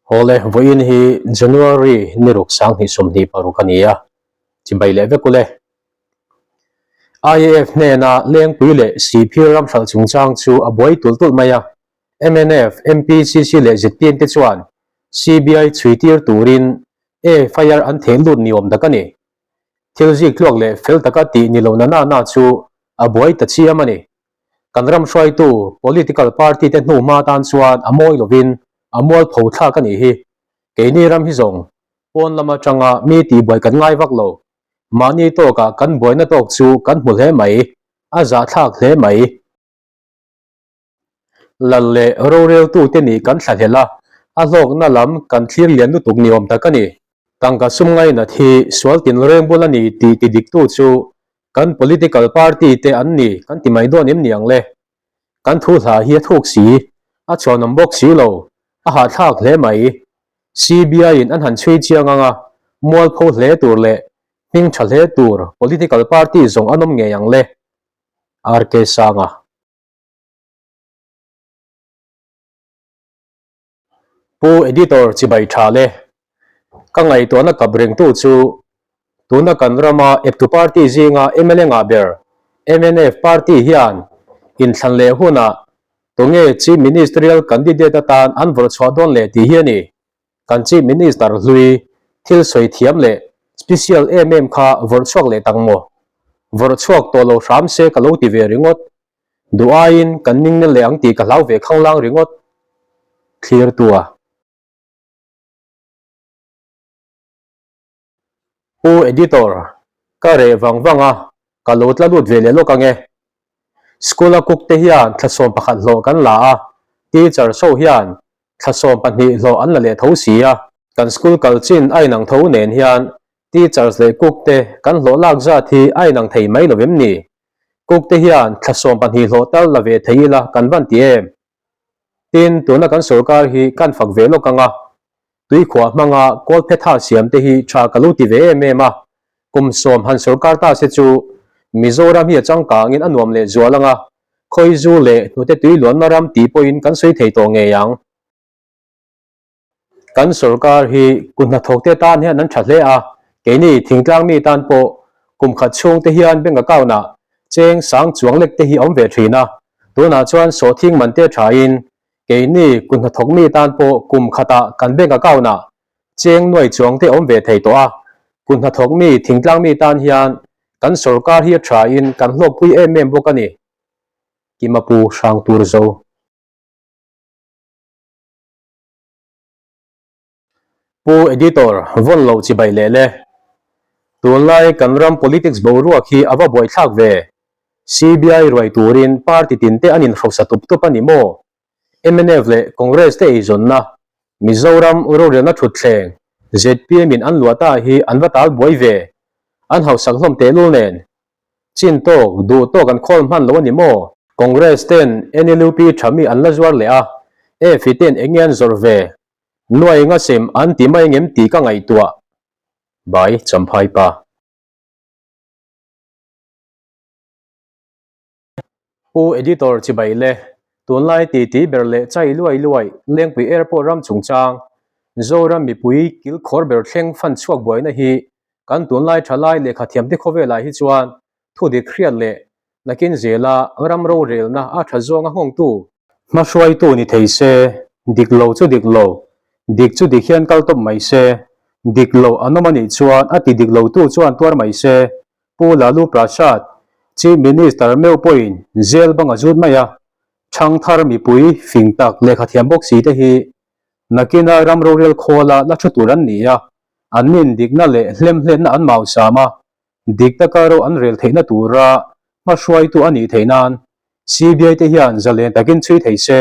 Hawle, vawiin hi January ni ruk 2026 a ni a, chibai leh vek ule. IAF hnena Lengpui leh Sihphir ram hralh chungchang chu a buai tulh tulh mai a, mnf, MPCC leh zpm te chuan CBI chhui tir turin FIR an theh lut ni awm tak a ni. Thil zik tluak leh fel taka tih ni lo na na na chu a buai ta chiam a ni. Kan ram hruaitu political party te hnu hma tan chuan a mawi lovin a mualpho thlak a nih hi. Keini ram hi zawng pawn lam atanga mi tihbuai kan ngai vak lo. Mahni tawkah kan buaina tawk chu kan hmu hle mai, a zahthlak hle mai. Lal leh roreltute nih kan thlahlel a, a hlawkna lam kan thlir lian lutuk ni awm tak a ni. Tangka sum ngainat hi sual tinreng bul a ni tih ti diktu chu kan political party te an ni kan ti mai dawn em ni ang le? Kan thu hla hi a thuk si, a chhuanawm bawk si lo, a hahthlak hle mai. CBI in an han chhui chiang ang a, mualpho hle tur leh hming tha hle tur political party zawng an awm ngei ang le? RK Sanga. Pu Editor chibai tha le. Ka ngaihtuahna kap rengtu chu tuna kan rama eptu party zinga mla ngah ber mnf party hian inthlan leh hunah tunge Chief Ministerial candidate atan an vawrh chhuah dawn leh tih hi a ni. Kan Chief Minister hlui thil sawi thiam leh special em em kha vawrh chhuak leh tak maw? Vawrh chhuak tawh lo hram se ka lo ti ve ringawt. Duh aiin kan ning na leh ang tih ka hlau ve khanglang ringawt thlir tu a. Pu Editor, ka reh vang vang a, ka lo tla lut ve leh lawk ang e. School a cook te hian thla 11 hlawh kan la a, teachers ho hian thla 12 hlawh an la leh tho si a. Kan school kal chin a inang tho nen hian teachers leh cook te kan hlawh lak zat hi a inang thei mai lo em ni? Cook te hian thla 12 hlawh tal la ve thei ila kan van ti em? Tin, tuna kan sorkar hi kan fak ve lawk ang a, tuikhuah hmanga kawlphetha siam te hi tha ka lo ti ve em em a, kum 10 han sorkar ta se chu Mizoram hi a changkangin a nuam leh zual ang a, khawizu leh hnute tui luanna ram tih pawhin kan sawi thei tawh ngei ang. Kan sorkar hi kut hnathawkte tan hian an tha hle a, keini thingtlang mi tan pawh kum khat chhung te hian bank account ah cheng sang chuang lek te hi a awm ve thin a, tunah chuan sawhthing man te tha in keini kut hnathawk mi tan pawh kum khatah kan bank account ah cheng nuai chuang te awm ve thei tawh a, kut hnathawk mi thingtlang mi tan hian kan sorkar hi a tha in kan hlawkpui em em bawk a ni. Kimapu Hrangturzo. Pu Editor, vawn loh chibai leh le. Tunlai kan ram politics boruak hi a va buaithlak ve. CBI ruai turin party tin te an inhrosa tup tup a ni maw? Mnf leh Congress te eizawnna, Mizoram rorelna thutthleng, zpm in an luah ta hi an va tal buai ve. An hausak hlawm tehlul nen. Chin tawk, duh tawk an khawl hman lo a ni maw? Congress ten NLUP tha mi an la zuar leh a, AFI ten eng nge an zawrh ve? Nuai nga sem an ti mai ngem tih ka ngaihtuah. By Champhai Pa. Pu Editor chibai le, tunlai titi ber leh chai luai luai Lengpui Airport ram chungchang, Zoram mipui kilkhawr ber thleng fan chhuak buaina hi Kan tunlai thalai lehkha thiamte khawvelah hi chuan thu dik hriat leh nakin zela ram rorelna a tha zawnga nghawngtu, hmahruaitu ni thei se, dik lo chu dik lo, dik chu dik hian kal tawp mai se, dik lo an awm a nih chuan a ti dik lotu chuan tuar mai se, Pu Lalu Prasad, Chief Minister meuh pawhin jail bang a zut mai a, thangthar mipui fing tak lehkha thiam bawk si te hi nakina ram rorel khawla la thu tur an ni a. An nin dikna leh hlemhletna an mau sam a, dik taka ro an rel theihna tura hmahruaitu a nih theih nan CBI te hian zalen takin chhui thei se.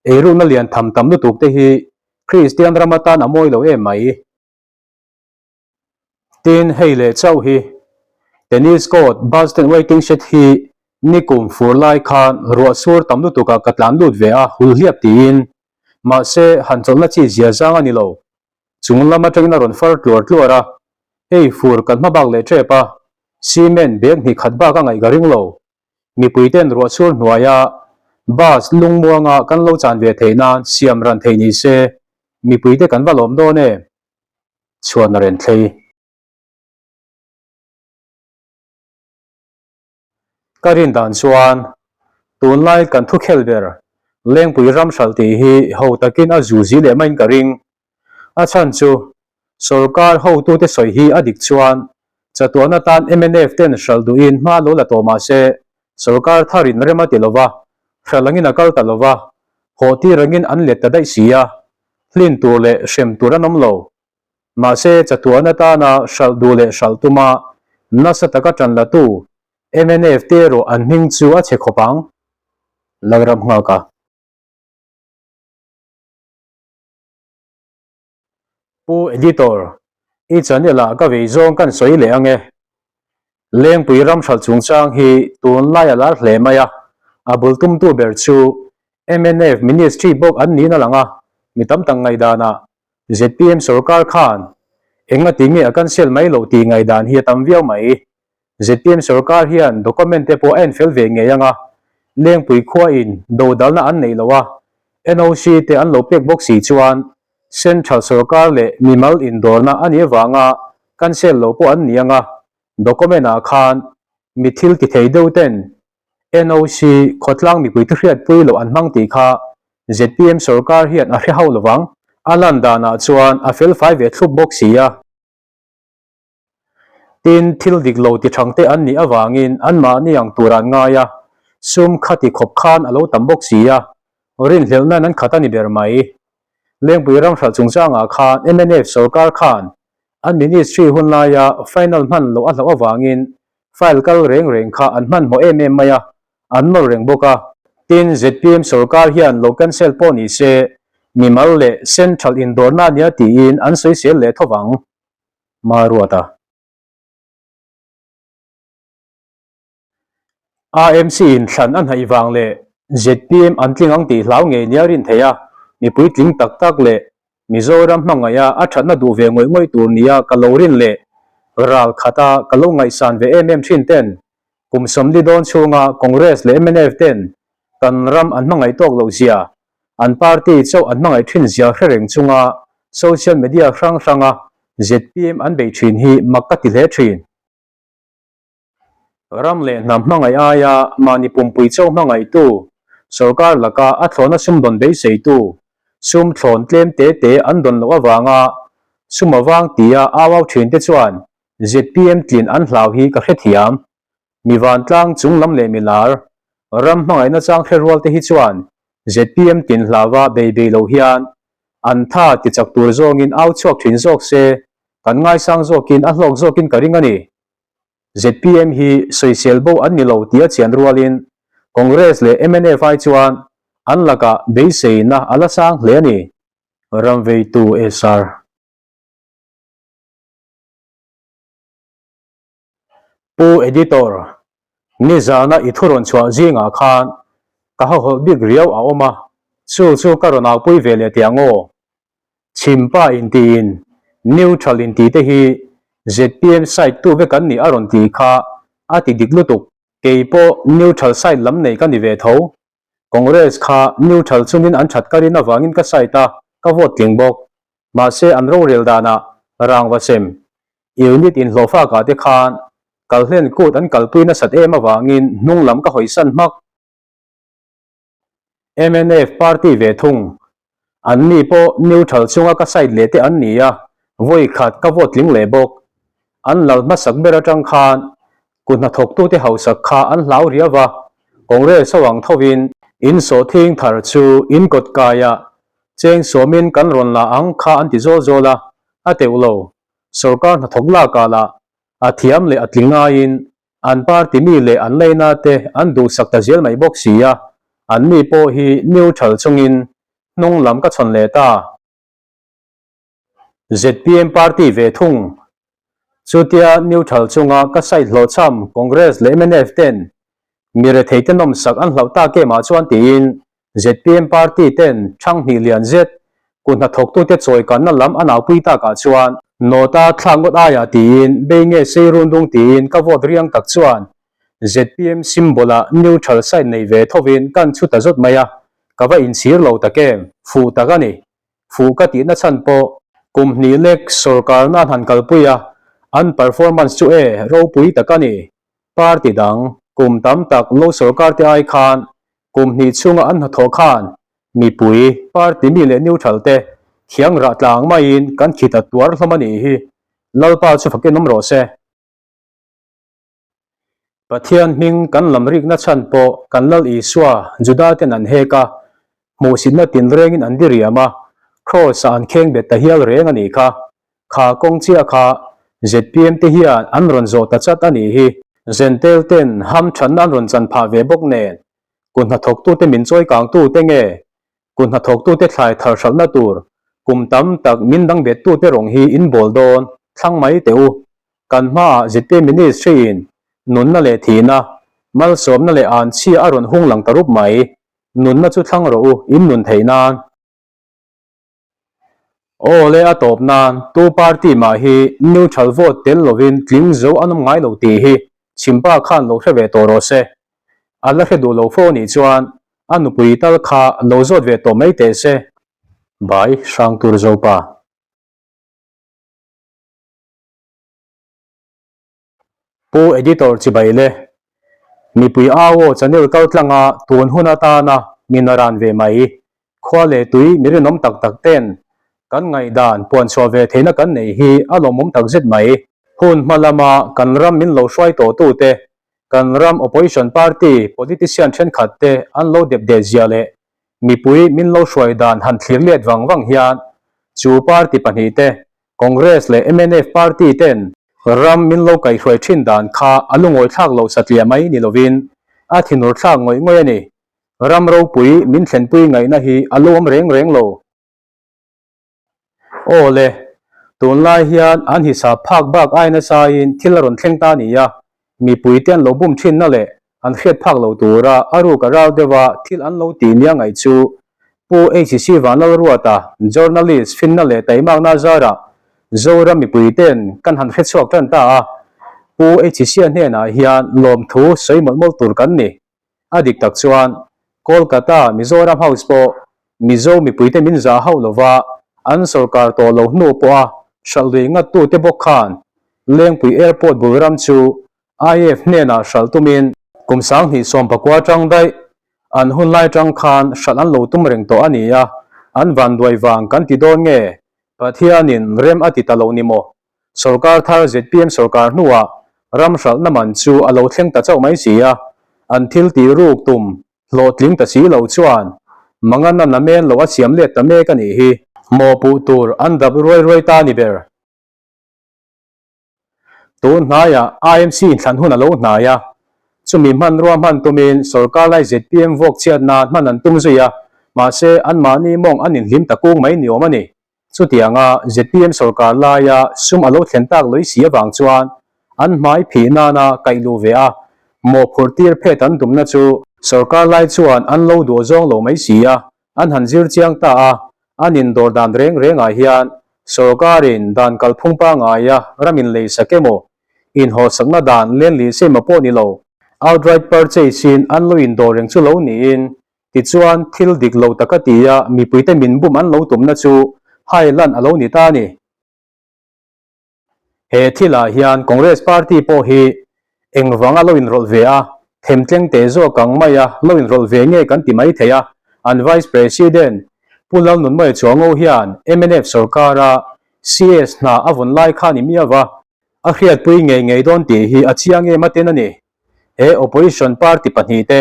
Eirukna lian tham tam lutuk te hi Kristian ram atan a mawi lo em mai. Tin, hei leh chauh hi Tennis court, bus stand waiting shed hi nikum fur lai khan ruah sur tam lutukah ka tlan lut ve a, hul hliap tiin. Mahse, han chawlhna chi zia zang a ni lo. Chung lam atangin a rawn far tluar tluar a, hei fur kan hma bak leh tep a, cement bag hnih khat bak a ngaih ka ring lo. Mipui ten ruah chhur hnuaia bus lungmuanga kan lo chan ve theih nan siam ran theih ni se. mipuite kan va lawm dawn em? Chhuan a ren thlei. Ka rin dan chuan tunlai kan thukhel ber Lengpui ram hralh tih hi ho takin a zu zi leh maiin ka ring. A chhan chu sorkar hotute sawi hi a dik chuan chatuan atan mnf ten hralh duhin hma lo la tawh mah se sorkar tharin rem a ti lo va, hralh angin a kal ta lo va, haw tir angin an let ta daih si a, hlin tur leh hrem tur an awm lo. Mahse, chatuan atana hralh duh leh hralh tuma nasa taka tan latu mnf te erawh an hming chu a chhe khawp ang. Lalram nghak a. Pu Editor, i channel ah ka vei zawng kan sawi leh ang e. Lengpui ram hralh chungchang hi tunlai a lar hle mai a, a bul tumtu ber chu mnf Ministry bawk an niin a lang a, mi tam tak ngaihdanah zpm sorkar khan engati nge a cancel mai loh tih ngaihdan hi a tam viau mai. Zpm sorkar hian document te pawh a en fel ve ngei ang a, Lengpui khua in dodalna an neih loh a, NOC te an lo pek bawk si chuan Central sorkar leh mimal indawrna a nih avanga cancel lo pawh an ni ang a, document ah khan mi thil ti thei deuh ten NOC khawtlang mipui thuhriatpui loh an hmang tih kha zpm sorkar hian a hre hauh lovang. A lan danah chuan a felfai ve thlup bawk si a. Tin, thil dik lo ti thangte an nih avangin anmahni ang tur an ngai a, sum khati khawp khan a lo tam bawk si a, rinhlelh nan an khat a ni ber mai. Lengpui ram hralh chungchangah khan mnf sorkar khan an ministry hun laia final hman loh a hlauh avangin file kal reng reng kha an hmanhmawh em em mai a, an nawr reng bawk a. Tin, zpm sorkar hian lo cancel pawh ni se, mimal leh central indawrna nia tiin an sawisel leh tho vang. Maruata. AMC in thlan a hnaih vang leh zpm an tling ang tih hlau ngei nia rin theih a, mipui tling tak tak leh Mizoram hmangaih a a thatna duh ve ngawih ngawih tur nia ka lo rin leh ral khata ka lo ngaihsan ve em em thin ten kum 40 dawn chhunga Congress leh mnf ten kan ram an hmangaih tawk loh zia An party chauh an hmangaih thin zia hre reng chunga social media hrang hranga zpm an bei thin hi mak ka ti hle thin. Ram leh hnam hmangaih aia mahni pumpui chauh hmangaihtu, sorkar laka a thlawna sum dawn beiseitu, sum thlawn tlem te te an dawn loh avanga sum avang tia au au thin te chuan zpm tlin an hlau hi ka hrethiam. Mi vantlang chung lam leh milar, ram hmangaihna chang hre rual te hi chuan zpm tin hlava bei bei lo hian an tha ti chak tur zawngin au chhuak thin zawk se kan ngaisang zawkin a hlawk zawkin ka ring a ni. Zpm hi sawisel bo an ni lo tih a chian rualin Congress leh mnf ai chuan an lakah beiseina a la sang hle a ni. Ramveitu SR. Pu Editor, nizana i thu rawn chhuah zingah khan ka hauhawlh bik riau a awm a, chu chu ka rawn aupui ve leh teh ang aw. Chhimpa intiin neutral inti te hi zpm side tu vek an nih a rawn tih kha a ti dik lutuk. Kei pawh neutral side lam nei ka ni ve tho. Congress kha neutral chungin an that ka rin avangin ka side a, ka vote tling bawk. Mahse an rorel danah rangva sem unit inhlawhfakah te khan kalhlen kut an kalpui nasat em avangin hnung lam ka hawisan hmak. Mnf party ve thung, an ni pawh neutral chunga ka side leh te an ni a, vawi khat ka vote tling leh bawk. An lal hmasak ber atang khan kut hnathawktute hausak kha an hlau riau a, Congress ho ang thovin in sawhthing thar chu in kawt kaiah cheng sawmin kan rawn la ang kha an ti zawl zawl a, a teuh lo. Sorkar hnathawk lakah lah a thiam leh a tling ngaiin an party mi leh an laina te an duhsak ta zel mai bawk si a, an mi pawh hi neutral chungin hnung lam ka chhawn leh ta. Zpm party ve thung. Chutia neutral chunga ka side hlawhchham Congress leh mnf ten mi rethei te nawmsak an hlauh tak em ah chuan tiin zpm party ten thang hnih lian zet kut hnathawktute chawi kanna lam a naupui takah chuan nawta thlak ngawt aiah tiin bei nge sei run dung tiin ka vote riang tak chuan zpm symbol ah neutral side nei ve thovin kan chhu ta zawt mai a, ka va inchhir lo tak em, fuh tak a ni. Fuh ka tihna chhan pawh kum hnih lek sawrkarna an han kalpui a, an performance chu e ropui tak a ni. Party dang kum tam tak lo sawrkar te ai khan kum hnih chhunga an hnathawh khan mipui, party mi leh neutral te thiang rah tlang maiin kan khita tuar hlawm a nih hi. Lalpa chu fakin awm rawh se. Pathian hming kan lam rikna chhan pawh kan Lal Isua Juda ten an hek a, hmuhsitna tinrengin an diriam a, Kraws-ah an kheng bet ta hial reng a nih kha. Kha kawng chiah kha zpm te hian an rawn zawh ta chat a nih hi. Zentel ten hamthatna an rawn chan phah ve bawk nen, kut hnathawktute min chawi kangtute nge Kut hnathawktute thlai thar hralhna tur kum tam tak min dang bettute rawng hi in bawl dawn thlang mai teh u. Kan hmaah zpm Ministry-in nunna leh thihna, malsawmna leh anchhia a rawn hung lang ta rup mai. Nunna chu thlang rawh u, in nun theih nan. Aw le a tawp nan tu party mah hi neutral vote tel lovin tling zo an awm ngai lo tih hi chhimpa khan lo hre ve tawh rawh se. A la hre duh lo fo anih chuan a nupui tal kha lo zawt ve tawh mai teh se. Bai hrang tur Zopa. Pu Editor chibai le. Mipui au aw channel kal tlanga tun hun atana min a ran ve mai. Khua leh tui mi rinawm tak tak ten kan ngaihdan puan chhuah ve theihna kan nei hi a lawmawm tak zet mai. Hun hma lama kan ram min lo hruai tawh tute, kan ram opposition party politician thenkhat te an lo dep det zia leh mipui min lo hruai dan han thlir let vang vang hian chu party pahnihte Congress leh mnf party ten ram min lo kaihhruai thin dan kha a lungawi thlak loh satliah mai ni lovin a thinur thlak ngawih ngawih a ni. Ram ropui min thlenpui ngaihna hi a lo awm reng reng lo. Aw le, tunlai hian an hisap phak bak ai nasaiin thil a rawn thleng ta ni a, mipui te an lo bum thinna leh an hriat phak lo tura a ruk a ral deuha thil an lo tih nia ngaih chu Pu HC Vanlalruata, journalist finna leh taimakna zarah Zoram mipui ten kan han hrechhuak tan ta a, Pu HC-a hnenah hian lawmthu sawi mawlh mawlh tur kan ni. A dik tak chuan Kolkata Mizoram House pawh Mizo mipuite min zah hauh lova an sorkar tawh lo hnu pawha hralh lui ngattute bawk khan Lengpui Airport bul ram chu IAF hnenah hralh tumin kum 2019 atang daih an hun lai atang khan hralh an lo tum reng tawh a ni a, an vanduai vang kan ti dawn nge? Pathianin rem a ti ta lo ni maw? Sorkar thar zpm sorkar hnuah ram hralhna man chu a lo thleng ta chauh mai si a, an thil tih ruk tum hlawhtling ta si lo chuan mangan a namen lo a siam let ta mek a nih hi. Mawhpuh tur an dap ruai ruai ta ni ber. Tun hnaiah IMC inthlan hun a lo hnai a, chumi hmanrua hman tumin sorkar lai zpm vuak chhiat nan hman an tum zui a, mahse anmahni mawng an inhlim ta kung mai ni awm a ni. Chutianga zpm sorkar laia sum a lo thlen tak lawih si avang chuan an hmai phih nana kaih luh ve a, mawhphurh tir phet an tumna chu sorkar lai chuan an lo duh zawng lo mai si a, An han zir chiang ta a, an indawr dan reng rengah hian sorkarin dan kalphung pangaia ram inleisak emaw, inhawsakna dan lenlih emaw pawh ni lo, outright purchase-in an lo indawr reng chu lo niin, tichuan thil dik lo taka tia mipuite min bum an lo tumna chu hai lan a lo ni ta a ni. He thilah hian Congress party pawh hi engvanga lo inrawlh ve a, themtleng teh zawk ang maia lo inrawlh ve nge kan ti mai thei a, an Vice President Pu Lalnunmawia Chuango hian mnf sorkara CS hna a vawn lai kha ni miau va, a hriatpui ngei ngei dawn tih hi a chiang em atin a ni. He opposition party pahnihte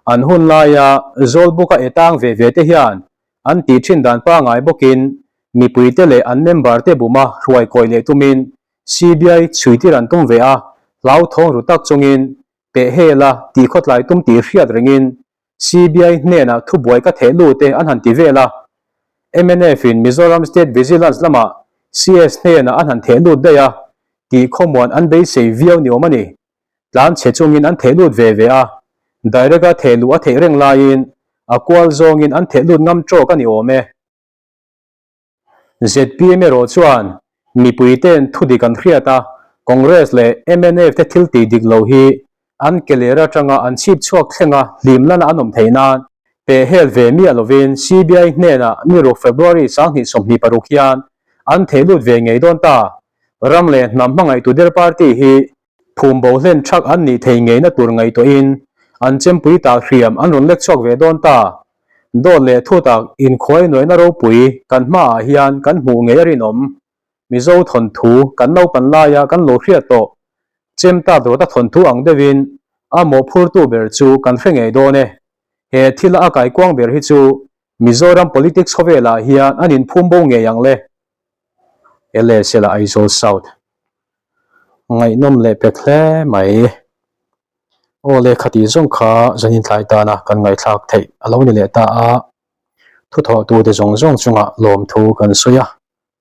an hun laia Zawlbuka e tang ve ve te hian An tih thin dan pangai bawkin mipuite leh an member te buma hruai kawi leh tumin CBI chhuitir an tum ve a, hlauthawng ru tak chungin peh hel a tih khawtlai tum tih hriat ringin CBI hnenah thubuai ka theh lut e an han ti vel a. Mnf in Mizoram State Vigilance lamah CS hnenah an han theh lut daih a, tih khawmuan an beisei viau ni awm a ni. Tlan chhe chungin an theh lut ve ve a, direct a theh luh a theih reng laiin a kual zawngin an theh lut ngam tawk a ni awm e. Zpm erawh chuan mipui ten thu dik an hriat a, Congress leh mnf te thil tih dik lo hi an ke ler atanga an chhip chhuak thlenga hlim lana an awm theih nan. Peh hel ve miah lovin CBI hnenah ni ruk February 2026 hian an theh lut ve ngei dawn ta. Ram leh hnam hmangaihtu der party hi phum bo hlen thak an nih thei ngeina tur ngaihtuahin an chempui tak hriam an rawn lek chhuak ve dawn ta. Dawt leh thutak inkhuai nuaihna ropui kan hmaah hian kan hmuh ngei a rinawm. Mizo thawnthu kan naupan laia kan lo hriat tawh chem tak rawta thawnthu ang deuhin a mawhphurtu ber chu kan hre ngei dawn e. He thila a kaikuang ber hi chu Mizoram politics khawvelah hian an inphum bo ngei ang le. LSL a Aizawl South. Ngaihnawm leh pek hle mai. Aw le khati zawng kha zanin tlai tana kan ngaihthlak theih a lo ni leh ta a. Thuthawhtute zawng zawng chungah lawmthu kan sawi a.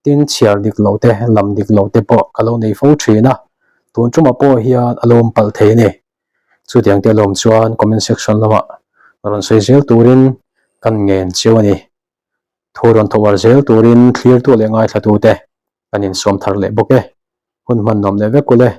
Tin, chhiar dik loh te, lam dik loh te pawh ka lo nei fo thin a, tun tumah pawh hian a lawm palh thei a ni. Chutiang te lawm chuan comment section lamah rawn sawi zel turin kan ngen chiu a ni. Thu rawn thawhar zel turin thlirtu leh ngaithlatute kan insawm thar leh bawk e. Hun hman nuam leh vek ule.